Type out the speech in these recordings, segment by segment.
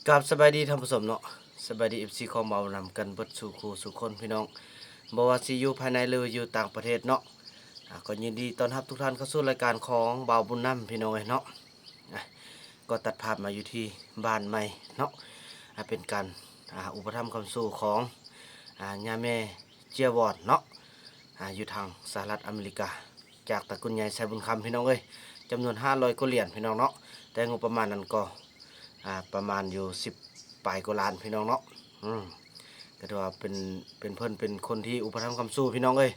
ກາບສະບາຍດີທ່ານຜູ້ຊົມເນາະ ສະບາຍດີ ເອັຟຊີ ຂອງບ່າວບຸນນຳກັນເບິດສູ່ຄູ່ສູ່ຄົນພີ່ນ້ອງ ບໍ່ວ່າຊິຢູ່ພາຍໃນ ຫຼື ຢູ່ຕ່າງປະເທດເນາະ. ອາ ກໍຍິນດີຕ້ອນຮັບທຸກທ່ານເຂົ້າສູ່ລາຍການຂອງບ່າວບຸນນຳພີ່ນ້ອງເອີຍເນາະ. ອາ ກໍຕັດພາບມາຢູ່ທີ່ບ້ານໃໝ່ເນາະ ອາ ເປັນການ ອາ ອຸປະຖຳຄ້ຳຊູຂອງ ອາ ຍາແມ່ເຈຍວອນເນາະ ອາ ຢູ່ທາງສະຫະລັດອາເມລິກາ ຈາກຕະກຸນໃຫຍ່ໄຊບຸນຄຳພີ່ນ້ອງເອີຍ ຈຳນວນຫ້າຮ້ອຍກວ່າຫຼຽນພີ່ນ້ອງເນາະ. ແຕ່ງົບປະມານນັ້ນກໍ ອາ ປະມານຢູ່ສິບປາຍກວ່າລ້ານພີ່ນ້ອງເນາະ. ອືມ ກໍຖືວ່າເປັນ ເປັນເພິ່ນເປັນຄົນທີ່ອຸປະຖຳຄ້ຳຊູພີ່ນ້ອງເອີຍ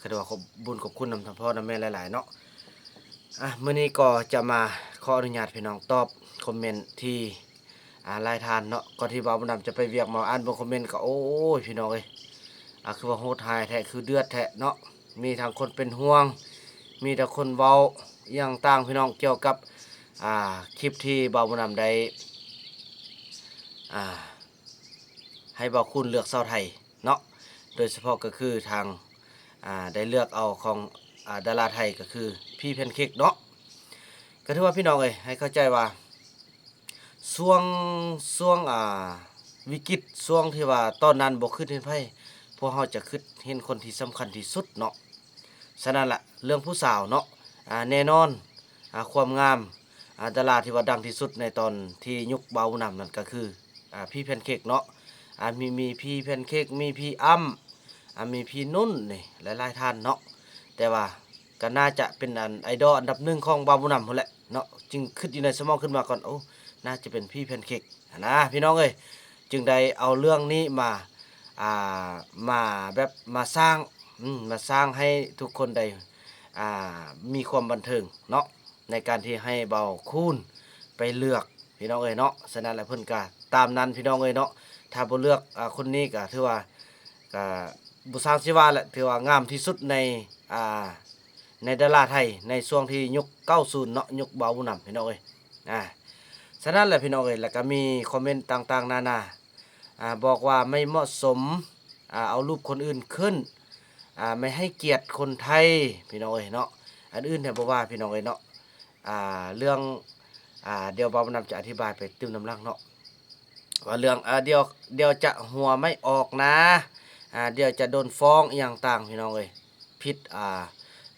ກໍຖືວ່າຂອບບຸນຂອບຄຸນນຳທັງພໍ່ນຳແມ່ຫຼາຍໆເນາະ. ອາ ມື້ນີ້ກໍຈະມາຂໍອະນຸຍາດພີ່ນ້ອງຕອບຄອມເມັນທີ່ ອາ ຫຼາຍທ່ານເນາະ. ກ່ອນທີ່ບ່າວບຸນນຳຈະໄປວຽກ ມາອ່ານເບິ່ງຄອມເມັນກໍ ໂອ້ຍ ພີ່ນ້ອງເອີຍ ອາ ຄືວ່າໂຫດຮ້າຍແທ້ ຄືເດືອດແທ້ເນາະ. ມີທັງຄົນເປັນຫ່ວງ ມີທັງຄົນເວົ້າອີ່ຫຍັງຕ່າງພີ່ນ້ອງ ກ່ຽວກັບ ອາ ຄລິບທີ່ບ່າວບຸນນຳໄດ້ ອາ ໃຫ້ບ່າວຄູນເລືອກສາວໄທເນາະ ໂດຍສະເພາະກໍຄືທາງ ອາ ໄດ້ເລືອກເອົາຂອງ ອາ ດາລາໄທກໍຄືພີ່ແພນເຄ້ກເນາະ. ກໍຖືວ່າພີ່ນ້ອງເອີຍ ໃຫ້ເຂົ້າໃຈວ່າ ຊ່ວງ ຊ່ວງ ອາ ວິກິດ ຊ່ວງທີ່ວ່າຕອນນັ້ນບໍ່ຄິດເຫັນໃຜ ພວກເຮົາຈະຄິດເຫັນຄົນທີ່ສຳຄັນທີ່ສຸດເນາະ. ສະນັ້ນລະ ເລື່ອງຜູ້ສາວເນາະ ອາ ແນ່ນອນ ອາ ຄວາມງາມ ອາ ດາລາທີ່ວ່າດັງທີ່ສຸດໃນຕອນທີ່ຍຸກບ່າວບຸນນຳນັ້ນກໍຄື ອາ ພີ່ແພນເຄ້ກເນາະ. ອາ ມີ ມີພີ່ແພນເຄ້ກ ມີພີ່ອ້ຳ ອາ ມີພີ່ນຸ່ນ ນີ້ຫຼາຍໆທ່ານເນາະ. ແຕ່ວ່າກໍໜ້າຈະເປັນອັນໄອດອລອັນດັບໜຶ່ງຂອງບ່າວບຸນນຳພຸ້ນແຫຼະເນາະ ຈຶ່ງຄິດຢູ່ໃນສະໝອງຂຶ້ນມາກ່ອນ ໂອ້ ໜ້າຈະເປັນພີ່ແພນເຄ້ກຫັ້ນນະພີ່ນ້ອງເອີຍ. ຈຶ່ງໄດ້ເອົາເລື່ອງນີ້ມາ ອ່າ ມາແບບມາສ້າງ ອືມ ມາສ້າງໃຫ້ທຸກຄົນໄດ້ ອ່າ ມີຄວາມບັນເທີງເນາະ ໃນການທີ່ໃຫ້ບ່າວຄູນໄປເລືອກພີ່ນ້ອງເອີຍເນາະ. ສະນັ້ນແຫຼະ ເພິ່ນກະຕາມນັ້ນພີ່ນ້ອງເອີຍເນາະ ຖ້າບໍ່ເລືອກ ອາ ຄົນນີ້ກະຖືວ່າ ກະບໍ່ຊ່າງຊິວ່າແຫຼະ ຖືວ່າງາມທີ່ສຸດໃນ ອ່າ ໃນດາລາໄທໃນຊ່ວງທີ່ຍຸກເກົ້າສິບເນາະ ຍຸກບ່າວບຸນນຳພີ່ນ້ອງເອີຍ. ອາ ສະນັ້ນແຫຼະພີ່ນ້ອງເອີຍ ແລ້ວກະມີຄອມເມັນຕ່າງໆນານາ ອາ ບອກວ່າໄມ່ເໝາະສົມ ອາ ເອົາຮູບຄົນອື່ນຂຶ້ນ ອາ ໄມ່ໃຫ້ກຽດຄົນໄທພີ່ນ້ອງເອີຍເນາະ. ອັນອື່ນແທ້ບໍ່ວ່າພີ່ນ້ອງເອີຍເນາະ ອາ ເລື່ອງ ອາ ດຽວບ່າວບຸນນຳຈະອະທິບາຍໄປຕື່ມນຳຫຼັງເນາະ ວ່າເລື່ອງ ອາ ດຽວ ດຽວຈະຫົວໄມ່ອອກນາ ອາ ດຽວຈະໂດນຟ້ອງອີ່ຫຍັງຕ່າງພີ່ນ້ອງເອີຍ ຜິດ ອາ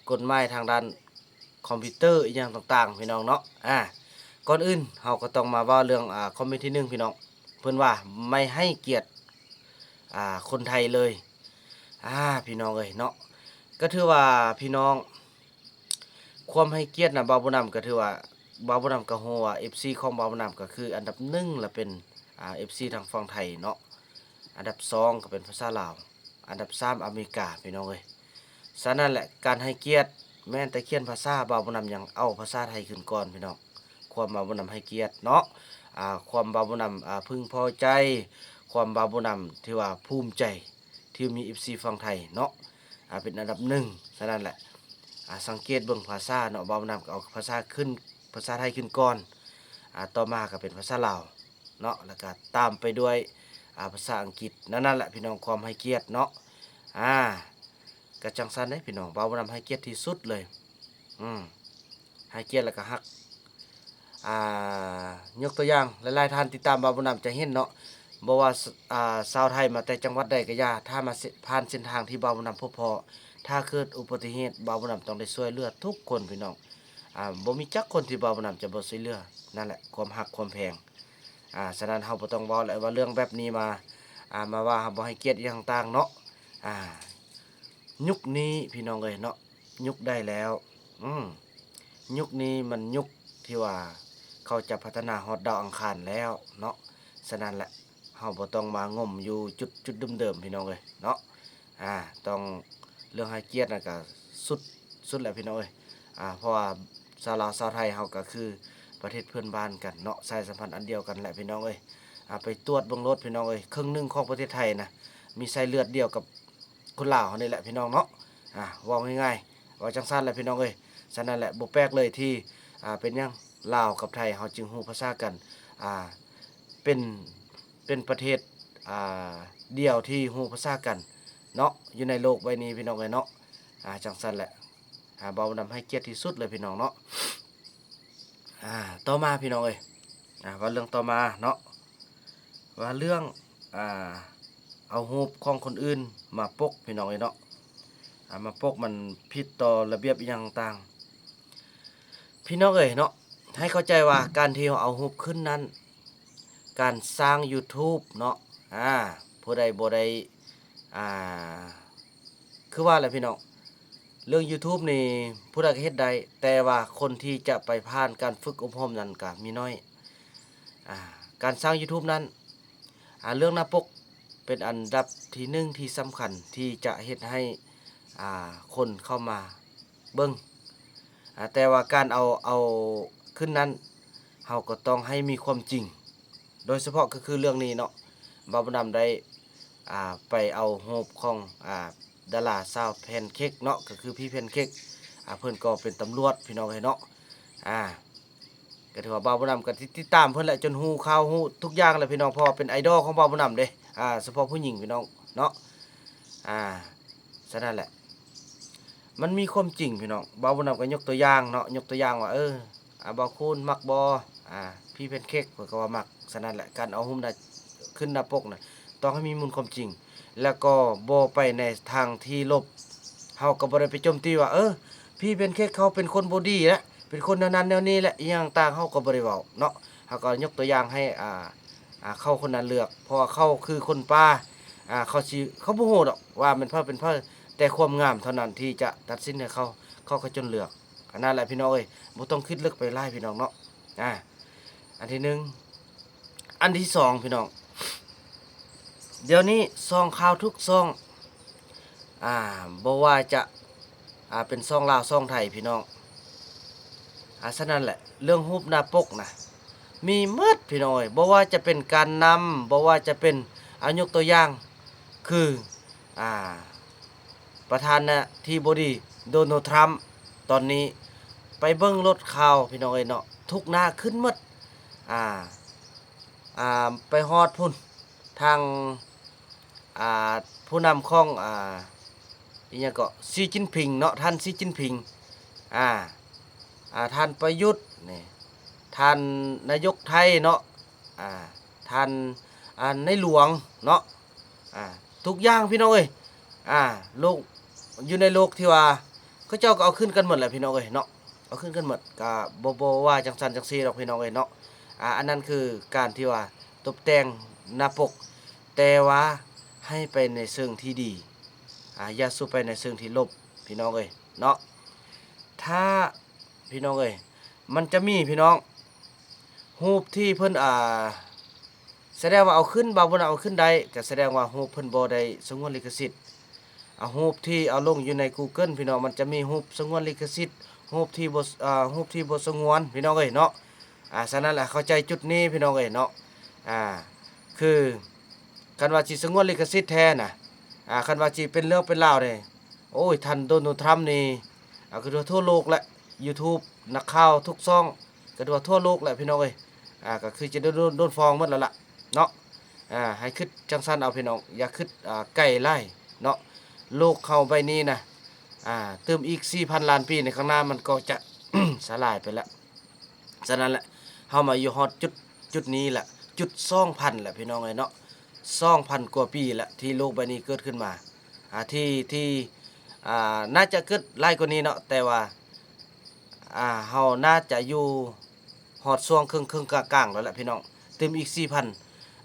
ກົດໝາຍທາງດ້ານຄອມພິວເຕີອີ່ຫຍັງຕ່າງໆພີ່ນ້ອງເນາະ. ອາ ກ່ອນອື່ນເຮົາກໍຕ້ອງມາເວົ້າເລື່ອງ ອາ ຄອມເມັນທີໜຶ່ງພີ່ນ້ອງ ເພິ່ນວ່າໄມ່ໃຫ້ກຽດ ອາ ຄົນໄທເລີຍ ອາ ພີ່ນ້ອງເອີຍເນາະ. ກໍຖືວ່າພີ່ນ້ອງ ຄວາມໃຫ້ກຽດນະ ບ່າວບຸນນຳກໍຖືວ່າ ບ່າວບຸນນຳກໍຮູ້ວ່າ ເອັຟຊີ ຂອງບ່າວບຸນນຳກໍຄືອັນດັບໜຶ່ງລະເປັນ ອາ ເອັຟຊີ ທາງຝັ່ງໄທເນາະ ອັນດັບສອງກໍເປັນພາສາລາວ ອັນດັບສາມອາເມລິກາພີ່ນ້ອງເອີຍ. ສະນັ້ນແຫຼະ ການໃຫ້ກຽດ ແມ່ນແຕ່ຂຽນພາສາ ບ່າວບຸນນຳຍັງເອົາພາສາໄທຂຶ້ນກ່ອນພີ່ນ້ອງ. ຄວາມບ່າວບຸນນຳໃຫ້ກຽດເນາະ ອາ ຄວາມບ່າວບຸນນຳ ອາ ເພິ່ງພໍໃຈ ຄວາມບ່າວບຸນນຳຖືວ່າພູມໃຈ ທີ່ມີ ເອັຟຊີ ຝັ່ງໄທເນາະ ອາ ເປັນອັນດັບໜຶ່ງ. ສະນັ້ນແຫຼະ ອາ ສັງເກດເບິ່ງພາສາເນາະ ບ່າວບຸນນຳກໍເອົາພາສາຂຶ້ນ ພາສາໄທຂຶ້ນກ່ອນ ອາ ຕໍ່ມາກໍເປັນພາສາລາວເນາະ ແລ້ວກໍຕາມໄປດ້ວຍ ອາ ພາສາອັງກິດ. ນັ້ນ ນັ້ນແຫຼະພີ່ນ້ອງ ຄວາມໃຫ້ກຽດເນາະ ອາ ກໍຈັ່ງຊັ້ນເດ້ພີ່ນ້ອງ ບ່າວບຸນນຳໃຫ້ກຽດທີ່ສຸດເລີຍ ອືມ ໃຫ້ກຽດແລ້ວກໍຮັກ ອ່າ ຍົກຕົວຢ່າງ ຫຼາຍໆທ່ານຕິດຕາມບ່າວບຸນນຳຈະເຫັນເນາະ ບໍ່ວ່າ ສ- ອ່າ ຊາວໄທມາແຕ່ຈັງຫວັດໃດກໍຢ່າ ຖ້າມາເສັ້ນ ຜ່ານເສັ້ນທາງທີ່ບ່າວບຸນນຳພົບພໍ້ ຖ້າເກີດອຸບັດຕິເຫດ ບ່າວບຸນນຳຕ້ອງໄດ້ຊ່ວຍເຫຼືອທຸກຄົນພີ່ນ້ອງ. ອ່າ ບໍ່ມີຈັກຄົນທີ່ບ່າວບຸນນຳຈະບໍ່ຊ່ວຍເຫຼືອ ນັ້ນແຫຼະ ຄວາມຮັກຄວາມແພງ. ອ່າ ສະນັ້ນເຮົາບໍ່ຕ້ອງເວົ້າແຫຼະວ່າເລື່ອງແບບນີ້ມາ ອ່າ ມາວ່າເຮົາບໍ່ໃຫ້ກຽດອີ່ຫຍັງຕ່າງເນາະ. ອ່າ ຍຸກນີ້ພີ່ນ້ອງເອີຍເນາະ ຍຸກໃດແລ້ວ ອືມ ຍຸກນີ້ມັນຍຸກທີ່ວ່າເຂົາຈະພັດທະນາຮອດດາວອັງຄານແລ້ວເນາະ. ສະນັ້ນແຫຼະ ເຮົາບໍ່ຕ້ອງມາງົມຢູ່ຈຸດ ຈຸດເດີມໆ ພີ່ນ້ອງເອີຍເນາະ. ອາ ຕ້ອງ ເລື່ອງໃຫ້ກຽດນັ້ນກະສຸດ ສຸດແຫຼະພີ່ນ້ອງເອີຍ. ອາ ເພາະວ່າຊາວລາວຊາວໄທເຮົາກະຄືປະເທດເພື່ອນບ້ານກັນເນາະ ສາຍສຳພັນອັນດຽວກັນແຫຼະພີ່ນ້ອງເອີຍ. ອາ ໄປຕວດເບິ່ງໂລດພີ່ນ້ອງເອີຍ ເຄິ່ງໜຶ່ງຂອງປະເທດໄທນະ ມີສາຍເລືອດດຽວກັບ ຄົນລາວເຮົານີ້ແຫຼະພີ່ນ້ອງເນາະ. ອາ ເວົ້າງ່າຍໆ ເວົ້າຈັ່ງຊັ້ນແຫຼະພີ່ນ້ອງເອີຍ. ສະນັ້ນແຫຼະ ບໍ່ແປກເລີຍທີ່ ອາ ເປັນຫຍັງລາວກັບໄທເຮົາຈຶ່ງຮູ້ພາສາກັນ ອາ ເປັນ ເປັນປະເທດ ອາ ດຽວທີ່ຮູ້ພາສາກັນເນາະ ຢູ່ໃນໂລກໃບນີ້ພີ່ນ້ອງເອີຍເນາະ. ອາ ຈັ່ງຊັ້ນແຫຼະ ອາ ເວົ້ານຳໃຫ້ກຽດທີ່ສຸດເລີຍພີ່ນ້ອງເນາະ. ອາ ຕໍ່ມາພີ່ນ້ອງເອີຍ ອາ ເວົ້າເລື່ອງຕໍ່ມາເນາະ. ວ່າເລື່ອງ ອ່າ ເອົາຮູບຂອງຄົນອື່ນມາປົກ ພີ່ນ້ອງເອີຍເນາະ ອ່າ ມາປົກ ມັນຜິດຕໍ່ລະບຽບອີ່ຫຍັງຕ່າງໆ ພີ່ນ້ອງເອີຍເນາະ. ໃຫ້ເຂົ້າໃຈວ່າການທີ່ເຮົາເອົາຮູບຂຶ້ນນັ້ນ ການສ້າງ YouTube ເນາະ ອ່າ ຜູ້ໃດບໍ່ໄດ້ ອ່າ ຄືວ່າແຫຼະພີ່ນ້ອງ ເລື່ອງ YouTube ນີ້ຜູ້ໃດກໍເຮັດໄດ້ ແຕ່ວ່າຄົນທີ່ຈະໄປຜ່ານການຝຶກອົບຮົມນັ້ນກໍມີໜ້ອຍ. ອ່າ ການສ້າງ YouTube ນັ້ນ ອ່າ ເລື່ອງໜ້າປົກເປັນອັນດັບທີໜຶ່ງທີ່ສຳຄັນທີ່ຈະເຮັດໃຫ້ ອ່າ ຄົນເຂົ້າມາເບິ່ງ ອ່າ ແຕ່ວ່າການເອົາ ເອົາຂຶ້ນນັ້ນ ເຮົາກໍຕ້ອງໃຫ້ມີຄວາມຈິງ ໂດຍສະເພາະກໍຄືເລື່ອງນີ້ເນາະ ບ່າວບຸນນຳໄດ້ ອ່າ ໄປເອົາຮູບຂອງ ອ່າ ດາລາສາວແພນເຄ້ກເນາະ ກໍຄືພີ່ແພນເຄ້ກ ອ່າ ເພິ່ນກໍເປັນຕຳຫຼວດ ພີ່ນ້ອງເອີຍເນາະ ອ່າ ກໍຖືວ່າບ່າວບຸນນຳກໍຕິດ ຕິດຕາມເພິ່ນແຫຼະ ຈົນຮູ້ຂ່າວຮູ້ທຸກຢ່າງແຫຼະພີ່ນ້ອງ ເພາະວ່າເປັນໄອດອລຂອງບ່າວບຸນນຳເດ້ ອ່າ ສະເພາະຜູ້ຍິງ ພີ່ນ້ອງເນາະ ອ່າ ສະນັ້ນແຫຼະ ມັນມີຄວາມຈິງພີ່ນ້ອງ. ບ່າວບຸນນຳກໍຍົກຕົວຢ່າງເນາະ ຍົກຕົວຢ່າງວ່າ ເອີ ອ່າ ບ່າວຄູນມັກບໍ່ ອ່າ ພີ່ແພນເຄ້ກ ເພິ່ນກໍວ່າມັກ. ສະນັ້ນແຫຼະ ການເອົາຮູບໜ້າ ຂຶ້ນໜ້າປົກນະ ຕ້ອງໃຫ້ມີມູນຄວາມຈິງ ແລ້ວກໍບໍ່ໄປໃນທາງທີ່ລົບ. ເຮົາກໍບໍ່ໄດ້ໄປໂຈມຕີວ່າ ເອີ ພີ່ແພນເຄ້ກເຂົາເປັນຄົນບໍ່ດີແຫຼະ ເປັນຄົນແນວນັ້ນແນວນີ້ແຫຼະ ອີ່ຫຍັງຕ່າງ ເຮົາກໍບໍ່ໄດ້ເວົ້າເນາະ. ເຮົາກໍຍົກຕົວຢ່າງໃຫ້ ອ່າ ອ່າ ເຂົາຄົນນັ້ນເລືອກ ເພາະວ່າເຂົາຄືຄົນປ່າ ອ່າ ເຂົາຊິ ເຂົາບໍ່ຮູ້ດອກວ່າແມ່ນໃຜເປັນໃຜ ແຕ່ຄວາມງາມເທົ່ານັ້ນທີ່ຈະຕັດສິນໃຫ້ເຂົາ ເຂົາກໍຈົນເລືອກ. ອັນນັ້ນແຫຼະພີ່ນ້ອງເອີຍ ບໍ່ຕ້ອງຄິດເລິກໄປຫຼາຍພີ່ນ້ອງເນາະ. ອ່າ ອັນທີໜຶ່ງ ອັນທີສອງ ພີ່ນ້ອງ ດຽວນີ້ຊ່ອງຂ່າວທຸກຊ່ອງ ອ່າ ບໍ່ວ່າຈະ ອ່າ ເປັນຊ່ອງລາວຊ່ອງໄທ ພີ່ນ້ອງ ອ່າ ສະນັ້ນແຫຼະ ເລື່ອງຮູບໜ້າປົກນະ ມີໝົດພີ່ນ້ອງເອີຍ ບໍ່ວ່າຈະເປັນການນຳ ບໍ່ວ່າຈະເປັນ ອ່າ ຍົກຕົວຢ່າງ ຄື ອ່າ ປະທານາທິບໍດີ ໂດນັລ ທຣຳ ຕອນນີ້ໄປເບິ່ງໂລດຂ່າວ ພີ່ນ້ອງເອີຍເນາະ ທຸກໜ້າຂຶ້ນໝົດ ອ່າ ອ່າ ໄປຮອດພຸ້ນ ທາງ ອ່າ ຜູ້ນຳຂອງ ອ່າ ອີ່ຫຍັງເກາະ ຊີຈິ້ນຜິງເນາະ ທ່ານຊີຈິ້ນຜິງ ອ່າ ອ່າ ທ່ານປະຍຸດ ນີ້ ທ່ານນາຍົກໄທເນາະ ອ່າ ທ່ານ ອ່າ ໃນຫຼວງເນາະ ອ່າ ທຸກຢ່າງພີ່ນ້ອງເອີຍ ອ່າ ໂລກ ຢູ່ໃນໂລກທີ່ວ່າ ເຂົາເຈົ້າກໍເອົາຂຶ້ນກັນໝົດແຫຼະພີ່ນ້ອງເອີຍເນາະ ເອົາຂຶ້ນກັນໝົດ ກໍບໍ່ ບໍ່ວ່າຈັ່ງຊັ້ນຈັ່ງຊີ້ດອກພີ່ນ້ອງເອີຍເນາະ. ອ່າ ອັນນັ້ນຄືການທີ່ວ່າຕົບແຕ່ງໜ້າປົກ ແຕ່ວ່າໃຫ້ໄປໃນເຊີງທີ່ດີ ອ່າ ຢ່າສູ່ໄປໃນເຊີງທີ່ລົບ ພີ່ນ້ອງເອີຍເນາະ. ຖ້າ ພີ່ນ້ອງເອີຍ ມັນຈະມີພີ່ນ້ອງ ຮູບທີ່ເພິ່ນ ອ່າ ສະແດງວ່າເອົາຂຶ້ນ ບ່າວບຸນນຳເອົາຂຶ້ນໄດ້ ກໍສະແດງວ່າຮູບເພິ່ນບໍ່ໄດ້ສະຫງວນລິຂະສິດ. ອ່າ ຮູບທີ່ເອົາລົງຢູ່ໃນກູເກີນ ພີ່ນ້ອງ ມັນຈະມີຮູບສະຫງວນລິຂະສິດ ຮູບທີ່ບໍ່ ອ່າ ຮູບທີ່ບໍ່ສະຫງວນ ພີ່ນ້ອງເອີຍເນາະ. ອ່າ ສະນັ້ນແຫຼະ ເຂົ້າໃຈຈຸດນີ້ ພີ່ນ້ອງເອີຍເນາະ. ອ່າ ຄື ຄັນວ່າຊິສະຫງວນລິຂະສິດແທ້ນະ ອ່າ ຄັນວ່າຊິເປັນເລື່ອງເປັນລາວນີ້ ໂອ້ຍ ທ່ານໂດນັລ ທຣຳ ນີ້ ອ່າ ກໍທົ່ວໂລກແຫຼະ ຢູທູບ ນັກຂ່າວທຸກຊ່ອງ ກໍທົ່ວໂລກແຫຼະ ພີ່ນ້ອງເອີຍ. ອ່າ ກໍຄືຈະໂດນ ໂດນ ໂດນຟ້ອງໝົດແລ້ວລະເນາະ. ອ່າ ໃຫ້ຄິດຈັ່ງຊັ້ນເອົາ ພີ່ນ້ອງ ຢ່າຄິດ ອ່າ ໄກຫຼາຍເນາະ. ໂລກເຮົາໃບນີ້ນະ ອ່າ ຕື່ມອີກສີ່ພັນລ້ານປີໃນຂ້າງໜ້າ ມັນກໍຈະສະຫຼາຍໄປແລ້ວ. ສະນັ້ນແຫຼະ ເຮົາມາຢູ່ຮອດຈຸດ ຈຸດນີ້ລະ ຈຸດສອງພັນລະ ພີ່ນ້ອງເອີຍເນາະ. ສອງພັນກວ່າປີລະ ທີ່ໂລກໃບນີ້ເກີດຂຶ້ນມາ ອ່າ ທີ່ ທີ່ ອ່າ ໜ້າຈະເກີດຫຼາຍກວ່ານີ້ເນາະ ແຕ່ວ່າ ອ່າ ເຮົາໜ້າຈະຢູ່ຮອດຊ່ວງເຄິ່ງໆກາງໆແລ້ວລະ ພີ່ນ້ອງ. ຕື່ມອີກສີ່ພັນ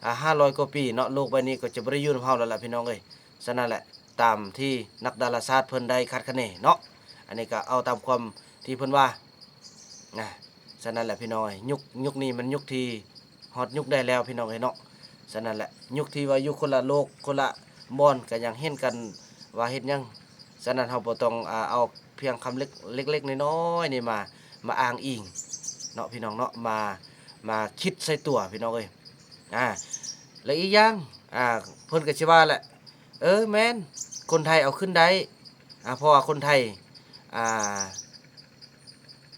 ອ່າ ຫ້າຮ້ອຍກວ່າປີເນາະ ໂລກໃບນີ້ກໍຈະບໍ່ໄດ້ຢູ່ນຳເຮົາແລ້ວລະ ພີ່ນ້ອງເອີຍ. ສະນັ້ນແຫຼະ ຕາມທີ່ນັກດາລາສາດເພິ່ນໄດ້ຄາດຄະເນເນາະ ອັນນີ້ກໍເອົາຕາມຄວາມທີ່ເພິ່ນວ່ານະ. ສະນັ້ນແຫຼະ ພີ່ນ້ອງເອີຍ ຍຸກ ຍຸກນີ້ມັນຍຸກທີ່ຮອດຍຸກໄດ້ແລ້ວ ພີ່ນ້ອງເອີຍເນາະ. ສະນັ້ນແຫຼະ ຍຸກທີ່ວ່າຢູ່ຄົນລະໂລກ ຄົນລະບ່ອນ ກໍຍັງເຫັນກັນວ່າເຮັດຫຍັງ. ສະນັ້ນເຮົາບໍ່ຕ້ອງ ອ່າ ເອົາພຽງຄຳເລັກ ເລັກໆນ້ອຍໆນີ້ມາ ມາອ້າງອີງເນາະ ພີ່ນ້ອງເນາະ ມາ ມາຄິດໃສ່ຕົວ ພີ່ນ້ອງເອີຍ. ອ່າ ແລະ ອີກຢ່າງ ອ່າ ເພິ່ນກໍຊິວ່າແຫຼະ ເອີ ແມ່ນ ຄົນໄທເອົາຂຶ້ນໄດ້ ອ່າ ເພາະວ່າຄົນໄທ ອ່າ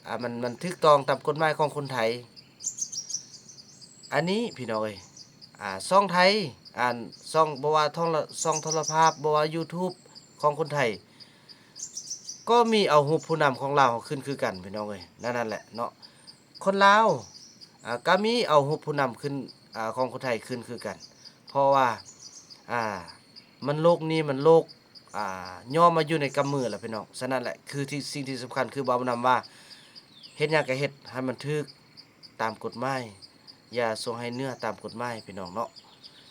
ອ່າ ມັນ ມັນຖືກຕ້ອງຕາມກົດໝາຍຂອງຄົນໄທ. ອັນນີ້ ພີ່ນ້ອງເອີຍ ອ່າ ຊ່ອງໄທ ອ່າ ຊ່ອງ ບໍ່ວ່າໂທລະ ຊ່ອງໂທລະພາບ ບໍ່ວ່າຢູທູບຂອງຄົນໄທ ກໍມີເອົາຮູບຜູ້ນຳຂອງລາວເຮົາຂຶ້ນຄືກັນ ພີ່ນ້ອງເອີຍ. ນັ້ນ ນັ້ນແຫຼະເນາະ ຄົນລາວ ອ່າ ກໍມີເອົາຮູບຜູ້ນຳຂຶ້ນ ອາ ຂອງຄົນໄທຄືນຄືກັນ ເພາະວ່າ ອາ ມັນໂລກນີ້ມັນໂລກ ອາ ຍ່ອມມາຢູ່ໃນກຳມືແລ້ວພີ່ນ້ອງ. ສະນັ້ນແຫຼະ ຄືທີ່ ສິ່ງທີ່ສຳຄັນຄືບ່າວບຸນນຳວ່າ ເຮັດຫຍັງກໍເຮັດໃຫ້ມັນຖືກຕາມກົດໝາຍ ຢ່າສົ່ງໃຫ້ເໜືອຕາມກົດໝາຍພີ່ນ້ອງເນາະ.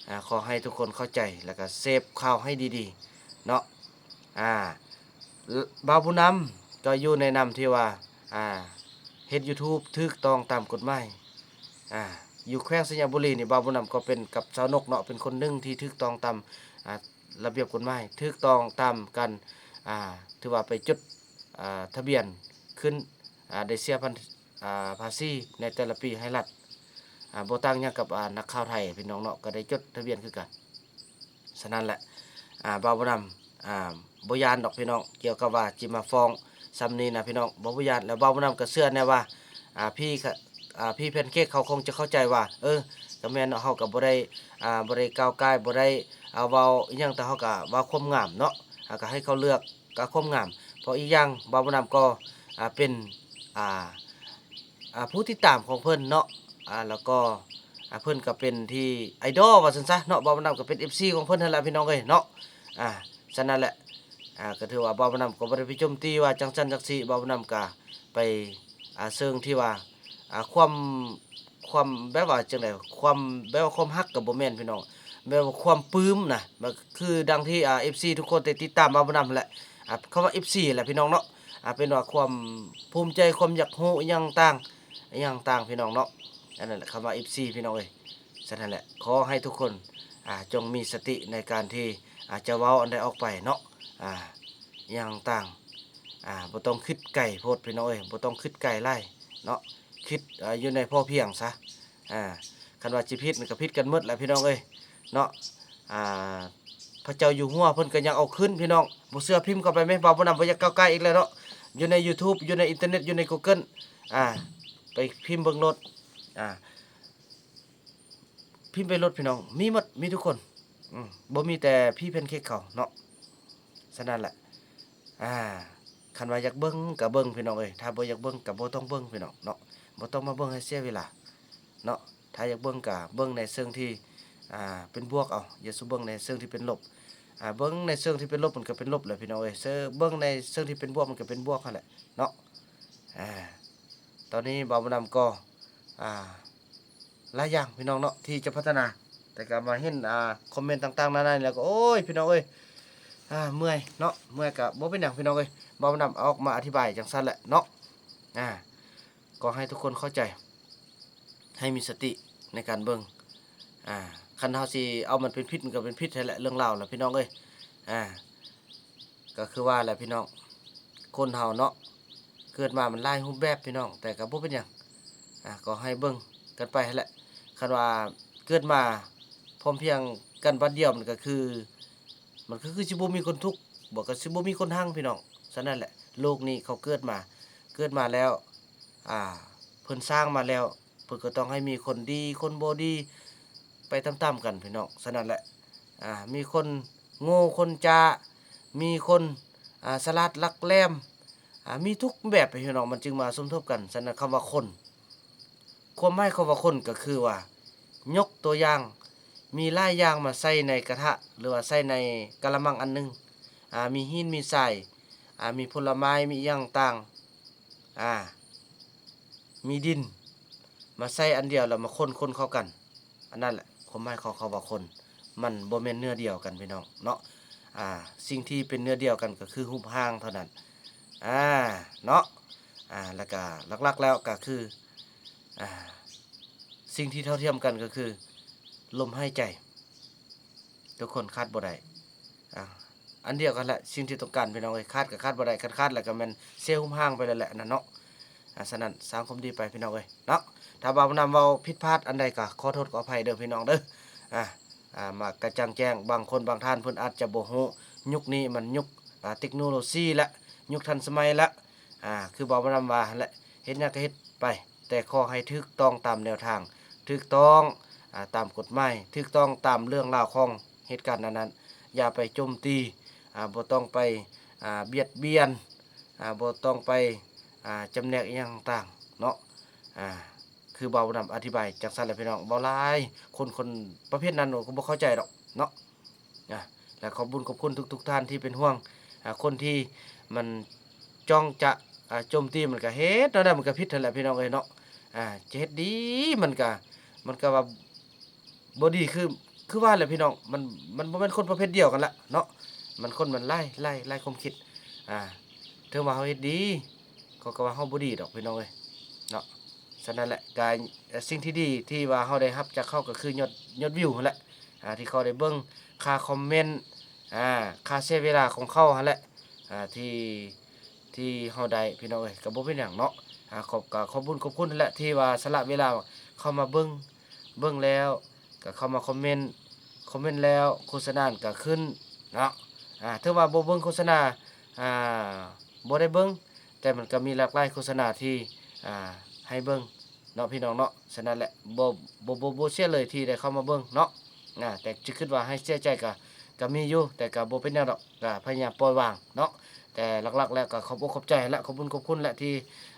ອາ ຂໍໃຫ້ທຸກຄົນເຂົ້າໃຈ ແລ້ວກໍເສບຂ່າວໃຫ້ດີໆເນາະ. ອາ ບ່າວບຸນນຳກໍຢູ່ໃນນາມທີ່ວ່າ ອາ ເຮັດ YouTube ຖືກຕ້ອງຕາມກົດໝາຍ. ອາ ຢູ່ແຂວງໄຊຍະບູລີນີ້ ບ່າວບຸນນຳກໍເປັນກັບຊາວນົກເນາະ ເປັນຄົນໜຶ່ງທີ່ຖືກຕ້ອງຕາມ ອາ ລະບຽບກົດໝາຍ ຖືກຕ້ອງຕາມການ ອາ ຖືວ່າໄປຈົດ ອາ ທະບຽນຂຶ້ນ ອາ ໄດ້ເສຍພັນ ອາ ພາສີໃນແຕ່ລະປີໃຫ້ລັດ ອາ ບໍ່ຕ່າງຫຍັງກັບ ອາ ນັກຂ່າວໄທພີ່ນ້ອງເນາະ ກໍໄດ້ຈົດທະບຽນຄືກັນ. ສະນັ້ນແຫຼະ ອາ ບ່າວບຸນນຳ ອາ ບໍ່ຢ້ານດອກພີ່ນ້ອງ ກ່ຽວກັບວ່າຊິມາຟ້ອງຊ່ຳນີ້ນະພີ່ນ້ອງ ບໍ່ ບໍ່ຢ້ານ. ແລ້ວບ່າວບຸນນຳກໍເຊື່ອແນ່ວ່າ ອາ ພີ່ ອາ ພີ່ແພນເຄ້ກເຂົາຄົງຈະເຂົ້າໃຈວ່າ ເອີ ກໍແມ່ນເນາະ ເຮົາກໍບໍ່ໄດ້ ອາ ບໍ່ໄດ້ກ່າວກ່າຍ ບໍ່ໄດ້ ອາ ເວົ້າອີ່ຫຍັງ ແຕ່ເຮົາກໍເວົ້າຄວາມງາມເນາະ ອາ ກໍໃຫ້ເຂົາເລືອກ ກໍຄວາມງາມ. ເພາະອີກຢ່າງບ່າວບຸນນຳກໍ ອາ ເປັນ ອາ ອາ ຜູ້ຕິດຕາມຂອງເພິ່ນເນາະ ອາ ແລ້ວກໍ ອາ ເພິ່ນກໍເປັນທີ່ໄອດອລວ່າຊັ້ນຊະເນາະ ບ່າວບຸນນຳກໍເປັນເອັຟຊີຂອງເພິ່ນຫັ້ນລະພີ່ນ້ອງເອີຍເນາະ. ອາ ສະນັ້ນແຫຼະ ອາ ກໍຖືວ່າບ່າວບຸນນຳກໍບໍ່ໄດ້ໄປໂຈມຕີວ່າຈັ່ງຊັ້ນຈັ່ງຊີ້ ບ່າວບຸນນຳກໍໄປ ອາ ເຊີງທີ່ວ່າ ອາ ຄວາມ ຄວາມແບບວ່າຈັ່ງໃດ ຄວາມແບບວ່າຄວາມຮັກກໍບໍ່ແມ່ນພີ່ນ້ອງ ແບບວ່າຄວາມປຶ້ມນະ ແບບຄືດັ່ງທີ່ ອາ ເອັຟຊີທຸກຄົນໄດ້ຕິດຕາມມາບຸນນຳຫັ້ນແຫຼະ ອາ ຄຳວ່າເອັຟຊີແຫຼະພີ່ນ້ອງເນາະ ອາ ເປັນວ່າຄວາມພູມໃຈ ຄວາມຢາກຮູ້ອີ່ຫຍັງຕ່າງ ອີ່ຫຍັງຕ່າງພີ່ນ້ອງເນາະ. ອັນນັ້ນແຫຼະຄຳວ່າເອັຟຊີພີ່ນ້ອງເອີຍ. ສະນັ້ນແຫຼະ ຂໍໃຫ້ທຸກຄົນ ອາ ຈົ່ງມີສະຕິໃນການທີ່ ອາ ຈະເວົ້າອັນໃດອອກໄປເນາະ ອາ ອີ່ຫຍັງຕ່າງ ອາ ບໍ່ຕ້ອງຄິດໄກໂພດພີ່ນ້ອງເອີຍ ບໍ່ຕ້ອງຄິດໄກຫຼາຍເນາະ ຄິດ ອາ ຢູ່ໃນພໍພຽງຊະ. ອາ ຄັນວ່າຊິຜິດມັນກໍຜິດກັນໝົດແຫຼະພີ່ນ້ອງເອີຍເນາະ. ອາ ພະເຈົ້າຢູ່ຫົວເພິ່ນກໍຍັງເອົາຂຶ້ນພີ່ນ້ອງ ບໍ່ເຊື່ອພິມເຂົ້າໄປແມ ບ່າວບຸນນຳບໍ່ຢາກກ້າວກ່າຍອີກແລ້ວເນາະ ຢູ່ໃນ YouTube ຢູ່ໃນອິນເຕີເນັດ ຢູ່ໃນ Google ອາ ໄປພິມເບິ່ງໂລດ ອາ ພິມໄປໂລດພີ່ນ້ອງ ມີໝົດ ມີທຸກຄົນ ອືມ ບໍ່ມີແຕ່ພີ່ແພນເຄ້ກເຂົາເນາະ. ສະນັ້ນແຫຼະ ອາ ຄັນວ່າຢາກເບິ່ງກໍເບິ່ງພີ່ນ້ອງເອີຍ ຖ້າບໍ່ຢາກເບິ່ງກໍບໍ່ຕ້ອງເບິ່ງພີ່ນ້ອງເນາະ ບໍ່ຕ້ອງມາເບິ່ງໃຫ້ເສຍເວລາເນາະ. ຖ້າຢາກເບິ່ງກໍເບິ່ງໃນເຊີງທີ່ ອາ ເປັນບວກເອົາ ຢ່າສູ່ເບິ່ງໃນເຊີງທີ່ເປັນລົບ ອາ ເບິ່ງໃນເຊີງທີ່ເປັນລົບມັນກໍເປັນລົບແຫຼະພີ່ນ້ອງເອີຍ ເຊີງ ເບິ່ງໃນເຊີງທີ່ເປັນບວກມັນກໍເປັນບວກຫັ້ນແຫຼະເນາະ. ອາ ຕອນນີ້ບ່າວບຸນນຳກໍ ອາ ຫຼາຍຢ່າງພີ່ນ້ອງເນາະ ທີ່ຈະພັດທະນາ ແຕ່ກໍມາເຫັນ ອາ ຄອມເມັນຕ່າງໆນານານີ້ແລ້ວກໍ ໂອ້ຍ ພີ່ນ້ອງເອີຍ ອາ ເມື່ອຍເນາະ ເມື່ອຍກໍບໍ່ເປັນຫຍັງພີ່ນ້ອງເອີຍ ບ່າວບຸນນຳອອກມາອະທິບາຍຈັ່ງຊັ້ນແຫຼະເນາະ. ອາ ກໍໃຫ້ທຸກຄົນເຂົ້າໃຈ ໃຫ້ມີສະຕິໃນການເບິ່ງ ອາ ຄັນເຮົາຊິເອົາມັນເປັນຜິດ ມັນກໍເປັນຜິດຫັ້ນແຫຼະ ເລື່ອງລາວລະພີ່ນ້ອງເອີຍ. ອາ ກໍຄືວ່າແຫຼະພີ່ນ້ອງ ຄົນເຮົາເນາະ ເກີດມາມັນຫຼາຍຮູບແບບພີ່ນ້ອງ ແຕ່ກໍບໍ່ເປັນຫຍັງ ອາ ກໍໃຫ້ເບິ່ງກັນໄປຫັ້ນແຫຼະ. ຄັນວ່າເກີດມາພ້ອມພຽງກັນບັດດຽວ ມັນກໍຄື ມັນກໍຄືຊິບໍ່ມີຄົນທຸກ ບໍ່ ກໍຊິບໍ່ມີຄົນຮັ່ງພີ່ນ້ອງ. ສະນັ້ນແຫຼະ ໂລກນີ້ເຂົາເກີດມາ ເກີດມາແລ້ວ ອາ ເພິ່ນສ້າງມາແລ້ວ ເພິ່ນກໍຕ້ອງໃຫ້ມີຄົນດີ ຄົນບໍ່ດີໄປຕາມໆກັນພີ່ນ້ອງ. ສະນັ້ນແຫຼະ ອາ ມີຄົນໂງ່ ຄົນຈ້າ ມີຄົນ ອາ ສະຫຼາດຫຼັກແຫຼມ ອາ ມີທຸກແບບພີ່ນ້ອງ ມັນຈຶ່ງມາສົມທົບກັນ. ສະນັ້ນຄຳວ່າຄົນ ຄວາມໝາຍຄຳວ່າຄົນກໍຄືວ່າ ຍົກຕົວຢ່າງ ມີຫຼາຍຢ່າງມາໃສ່ໃນກະທະ ຫຼືວ່າໃສ່ໃນກະລະມັງອັນໜຶ່ງ ອາ ມີຫີນ ມີຊາຍ ອາ ມີຜົນລະໄມ້ ມີອີ່ຫຍັງຕ່າງ ອາ ມີດິນ ມາໃສ່ອັນດຽວ ແລ້ວມາຄົນໆເຂົ້າກັນ. ອັນນັ້ນແຫຼະຄວາມໝາຍຂອງຄຳວ່າຄົນ ມັນບໍ່ແມ່ນເນື້ອດຽວກັນພີ່ນ້ອງເນາະ. ອາ ສິ່ງທີ່ເປັນເນື້ອດຽວກັນກໍຄືຮູບຮ່າງເທົ່ານັ້ນ ອາ ເນາະ. ອາ ແລ້ວກໍຫຼັກໆແລ້ວກໍຄື ອາ ສິ່ງທີ່ເທົ່າທຽມກັນກໍຄືລົມຫາຍໃຈ ທຸກຄົນຂາດບໍ່ໄດ້. ອາ ອັນດຽວກັນແຫຼະ ສິ່ງທີ່ຕ້ອງການພີ່ນ້ອງເອີຍ ຂາດກໍຂາດບໍ່ໄດ້ ຄັນຂາດແລ້ວກໍແມ່ນເຊຮຸມຮ່າງໄປແລ້ວແຫຼະນັ້ນເນາະ. ອາ ສະນັ້ນສ້າງຄວາມດີໄປພີ່ນ້ອງເອີຍເນາະ. ຖ້າບ່າວບຸນນຳເວົ້າຜິດພາດອັນໃດກໍຂໍໂທດຂໍອະໄພເດີພີ່ນ້ອງເດີ. ອາ ອາ ມາກະຈ່າງແຈ້ງ ບາງຄົນບາງທ່ານເພິ່ນອາດຈະບໍ່ຮູ້ ຍຸກນີ້ມັນຍຸກ ອາ ເຕັກໂນໂລຊີລະ ຍຸກທັນສະໄໝລະ. ອາ ຄືບ່າວບຸນນຳວ່າຫັ້ນແຫຼະ ເຮັດຫຍັງກໍເຮັດໄປ ແຕ່ຂໍໃຫ້ຖືກຕ້ອງຕາມແນວທາງ ຖືກຕ້ອງ ອາ ຕາມກົດໝາຍ ຖືກຕ້ອງຕາມເລື່ອງລາວຂອງເຫດການນັ້ນໆ. ຢ່າໄປໂຈມຕີ ອາ ບໍ່ຕ້ອງໄປ ອາ ບຽດບຽນ ອາ ບໍ່ຕ້ອງໄປ ອາ ຈຳແນກອີ່ຫຍັງຕ່າງໆເນາະ. ອາ ຄືບ່າວບຸນນຳອະທິບາຍຈັ່ງຊັ້ນແຫຼະພີ່ນ້ອງ. ເວົ້າຫຼາຍ ຄົນ ຄົນປະເພດນັ້ນກໍບໍ່ເຂົ້າໃຈດອກເນາະ. ອາ ແລະຂອບບຸນຂອບຄຸນທຸກໆທ່ານທີ່ເປັນຫ່ວງ ອາ ຄົນທີ່ມັນຈ້ອງຈະ ອາ ໂຈມຕີ ມັນກໍເຮັດແນວໃດມັນກໍຜິດຫັ້ນແຫຼະພີ່ນ້ອງເອີຍເນາະ. ອາ ຈະເຮັດດີມັນກໍ ມັນກໍວ່າບໍ່ດີ ຄື ຄືວ່າແຫຼະພີ່ນ້ອງ. ມັນ ມັນບໍ່ແມ່ນຄົນປະເພດດຽວກັນລະເນາະ. ມັນຄົນມັນຫຼາຍ ຫຼາຍ ຫຼາຍຄວາມຄິດ. ອາ ເຖິງວ່າເຮົາເຮັດດີ ເຂົາກໍວ່າເຮົາບໍ່ດີດອກພີ່ນ້ອງເອີຍເນາະ. ສະນັ້ນແຫຼະ ກະ ເອີ ສິ່ງທີ່ດີທີ່ວ່າເຮົາໄດ້ຮັບຈາກເຂົາກໍຄືຍອດ ຍອດວິວຫັ້ນແຫຼະ ອາ ທີ່ເຂົາໄດ້ເບິ່ງ ຄ່າຄອມເມັນ ອາ ຄ່າເສຍເວລາຂອງເຂົາຫັ້ນແຫຼະ ອາ ທີ່ ທີ່ເຮົາໄດ້ພີ່ນ້ອງເອີຍ. ກໍບໍ່ເປັນຫຍັງເນາະ ອາ ຂອບ ກໍຂອບບຸນຂອບຄຸນຫັ້ນແຫຼະ ທີ່ວ່າສະຫຼະເວລາເຂົ້າມາເບິ່ງ ເບິ່ງແລ້ວກໍເຂົ້າມາຄອມເມັນ ຄອມເມັນແລ້ວໂຄສະນາກໍຂຶ້ນເນາະ. ອາ ຖືວ່າບໍ່ເບິ່ງໂຄສະນາ ອາ ບໍ່ໄດ້ເບິ່ງ ແຕ່ມັນກໍມີຫຼາກຫຼາຍໂຄສະນາທີ່ ອາ ໃຫ້ເບິ່ງເນາະພີ່ນ້ອງເນາະ. ສະນັ້ນແຫຼະ ບໍ່ ບໍ່ ບໍ່ ບໍ່ເສຍເລີຍທີ່ໄດ້ເຂົ້າມາເບິ່ງເນາະ. ອາ ແຕ່ຈະຄິດວ່າໃຫ້ເສຍໃຈກໍ ກໍມີຢູ່ ແຕ່ກໍບໍ່ເປັນຫຍັງດອກ ກໍພະຍາຍາມປ່ອຍວາງເນາະ. ແຕ່ຫຼັກໆແລ້ວກໍຂອບອົກຂອບໃຈແຫຼະ ຂອບບຸນຂອບຄຸນແຫຼະ ທີ່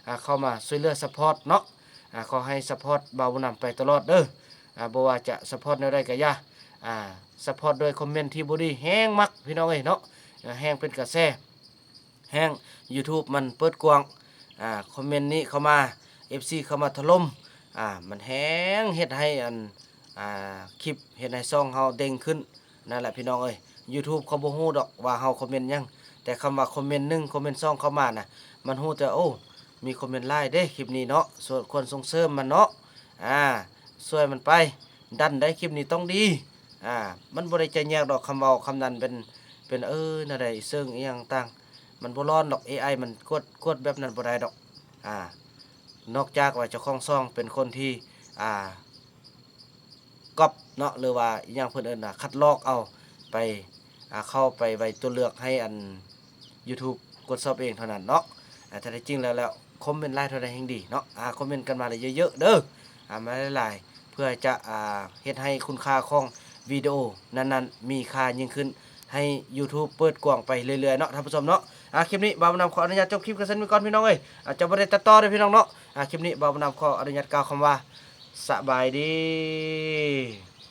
ອາ ເຂົ້າມາຊ່ວຍເຫຼືອຊັບພອດເນາະ. ອາ ຂໍໃຫ້ຊັບພອດບ່າວບຸນນຳໄປຕະຫຼອດເດີ. ອາ ບໍ່ວ່າຈະຊັບພອດແນວໃດກໍຢ່າ ອາ ຊັບພອດດ້ວຍຄອມເມັນທີ່ບໍ່ດີ ແຮ່ງມັກພີ່ນ້ອງເອີຍເນາະ ອາ ແຮ່ງເປັນກະແສ ແຮ່ງຢູທູບມັນເປີດກວ້າງ ອາ ຄອມເມັນນີ້ເຂົ້າມາ ເອັຟຊີເຂົ້າມາຖະຫຼົ່ມ ອາ ມັນແຮ່ງເຮັດໃຫ້ອັນ ອາ ຄລິບ ເຮັດໃຫ້ຊ່ອງເຮົາເດັ່ງຂຶ້ນ. ນັ້ນແຫຼະພີ່ນ້ອງເອີຍ ຢູທູບເຂົາບໍ່ຮູ້ດອກວ່າເຮົາຄອມເມັນຫຍັງ ແຕ່ຄຳວ່າຄອມເມັນໜຶ່ງ ຄອມເມັນສອງເຂົ້າມານະ ມັນຮູ້ແຕ່ ໂອ້ ມີຄອມເມັນຫຼາຍເດ້ຄລິບນີ້ເນາະ ສວນ ຄວນສົ່ງເສີມມັນເນາະ ອາ ຊ່ວຍມັນໄປ ດັນໄດ້ຄລິບນີ້ຕ້ອງດີ. ອາ ມັນບໍ່ໄດ້ຈະຍາກດອກ ຄຳເວົ້າຄຳນັ້ນເປັນ ເປັນ ເອີ ແນວໃດເຊິ່ງອີ່ຫຍັງຕ່າງ ມັນບໍ່ຮ້ອນດອກ ເອໄອມັນກວດ ກວດແບບນັ້ນບໍ່ໄດ້ດອກ. ອາ ນອກຈາກວ່າເຈົ້າຂອງຊ່ອງເປັນຄົນທີ່ ອາ ກັອບເນາະ ຫຼືວ່າອີ່ຫຍັງເພິ່ນເອີ້ນວ່າ ຄັດລອກເອົາໄປ ອາ ເຂົ້າໄປໄວ້ຕົວເລືອກໃຫ້ອັນ ຢູທູບກວດສອບເອງເທົ່ານັ້ນເນາະ. ອາ ແຕ່ທີ່ຈິງແລ້ວ ແລ້ວຄອມເມັນຫຼາຍເທົ່າໃດແຮ່ງດີເນາະ ອາ ຄອມເມັນກັນມາເລີຍເຍອະໆເດີ ອາ ມາຫຼາຍໆ ເພື່ອຈະ ອາ ເຮັດໃຫ້ຄຸນຄ່າຂອງວິດີໂອນັ້ນໆມີຄ່າຍິ່ງຂຶ້ນ ໃຫ້ຢູທູບເປີດກວ້າງໄປເລື້ອຍໆເນາະທ່ານຜູ້ຊົມເນາະ. ອາ ຄລິບນີ້ບ່າວບຸນນຳຂໍອະນຸຍາດຈົບຄລິບກັນສ່ຳນີ້ກ່ອນພີ່ນ້ອງເອີຍ ອາດຈະບໍ່ໄດ້ຕັດຕໍ່ເດີພີ່ນ້ອງເນາະ. ອາ ຄລິບນີ້ບ່າວບຸນນຳຂໍອະນຸຍາດກ່າວຄຳວ່າ ສະບາຍດີ.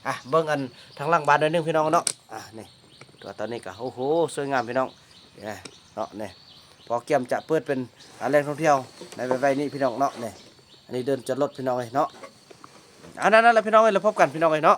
ອາ ເບິ່ງອັນທາງຫຼັງບ້ານໜ້ອຍໜຶ່ງພີ່ນ້ອງເນາະ. ອາ ນີ້ ຕົວຕອນນີ້ກໍ ໂອ້ໂຫ ສວຍງາມພີ່ນ້ອງ ເນາະ. ນີ້ ພໍກຽມຈະເປີດເປັນ ອາ ແຫຼ່ງທ່ອງທ່ຽວໃນໄວໆນີ້ພີ່ນ້ອງເນາະ. ນີ້ ອັນນີ້ເດີ່ນຈອດລົດພີ່ນ້ອງເອີຍເນາະ. ອັນນັ້ນແຫຼະພີ່ນ້ອງເອີຍ ແລ້ວພົບກັນພີ່ນ້ອງເອີຍເນາະ.